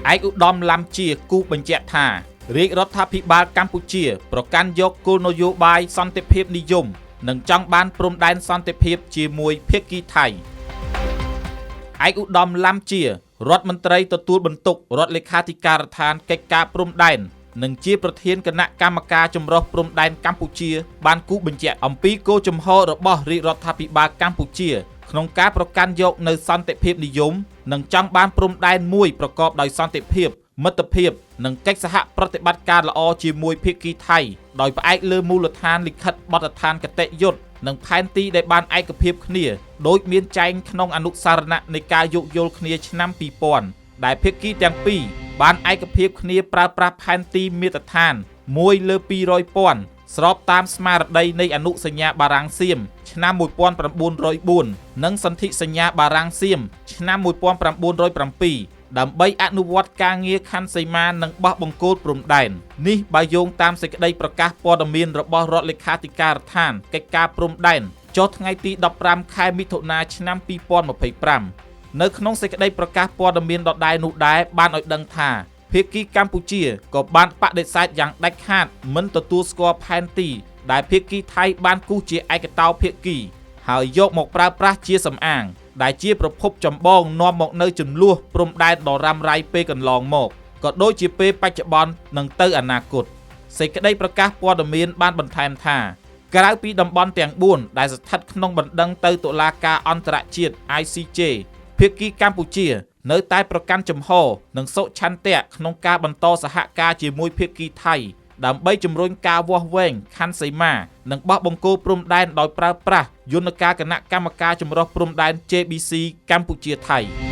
ឯកឧត្តមឡាំជាគូបញ្ជាក់ថារាជរដ្ឋាភិបាលកម្ពុជា ប្រកាន់យកគោលនយោបាយសន្តិភាពនិយម និងចង់បានព្រំដែនសន្តិភាពជាមួយភាគីថៃឯកឧត្តមឡាំជារដ្ឋមន្ត្រីទទួលបន្ទុករដ្ឋលេខាធិការដ្ឋានកិច្ចការព្រំដែននិងជាប្រធានគណៈកម្មការចម្រុះព្រំដែនកម្ពុជា បានគូសបញ្ជាក់អំពីគោលជំហររបស់រាជរដ្ឋាភិបាលកម្ពុជា ក្នុងការប្រកាន់យកនៅសន្តិភាពនិយម និងចង់បានព្រំដែនមួយប្រកបដោយសន្តិភាព មិត្តភាព និងកិច្ចសហប្រតិបត្តិការល្អជាមួយភាគីថៃដោយផ្អែកលើមូលដ្ឋានលិខិតបទដ្ឋានគតិយុត្តនិងផែនទីដែលបានឯកភាពគ្នាដោយមានចែងក្នុងអនុស្សរណៈនៃការយោគយល់គ្នាឆ្នាំ2000ដែលភាគីទាំងពីរបានឯកភាពគ្នាប្រើប្រាស់ផែនទីមាត្រដ្ឋាន1លើ200ពាន់ស្របតាមស្មារតីនៃអនុសញ្ញាបារាំងសៀមឆ្នាំ1904និងសន្ធិសញ្ញាបារាំងសៀមឆ្នាំ1907ដើម្បីអនុវត្តការងារខណ្ឌសីមានិងបោះបង្គោលព្រំដែននេះបើយោងតាមសេចក្តីប្រកាសព័ត៌មានរបស់រដ្ឋលេខាធិការដ្ឋានកិច្ចការព្រំដែនចុះថ្ងៃទី15ខែមិថុនាឆ្នាំ2025នៅក្នុងសេចក្តីប្រកាសព័ត៌មានដដែលនោះដែរបានឲ្យដឹងថាភាគីកម្ពុជាក៏បានបដិសេធយ៉ាងដាច់ខាតមិនទទួលស្គាល់ផែនទីដែលភាគីថៃបានគូសជាឯកតោភាគីហើយយកមកប្រើប្រាស់ជាសម្អាងដែលជាប្រភពចម្បងនាំមកនៅចំនួនព្រំដែនដ៏រ៉ាំរ៉ៃពេលកន្លងមកក៏ដូចជាពេលបច្ចុប្បន្ននិងទៅអនាគតសេចក្តីប្រកាសព័ត៌មានបានបន្ថែមថាក្រៅពីតំបន់ទាំង4ដែលស្ថិតក្នុងបណ្ដឹងទៅតុលាការអន្តរជាតិ ICJ ភាគីកម្ពុជា នៅតែប្រកាន់ជំហរនិងសុឆន្ទៈក្នុងការបន្តសហការជាមួយភាគីថៃដើម្បីជំរុញការវាស់វែងខណ្ឌសីមានិងបោះបង្គោលព្រំដែនដោយប្រើប្រាស់យន្តការគណៈកម្មការចម្រុះព្រំដែន JBC កម្ពុជាថៃ។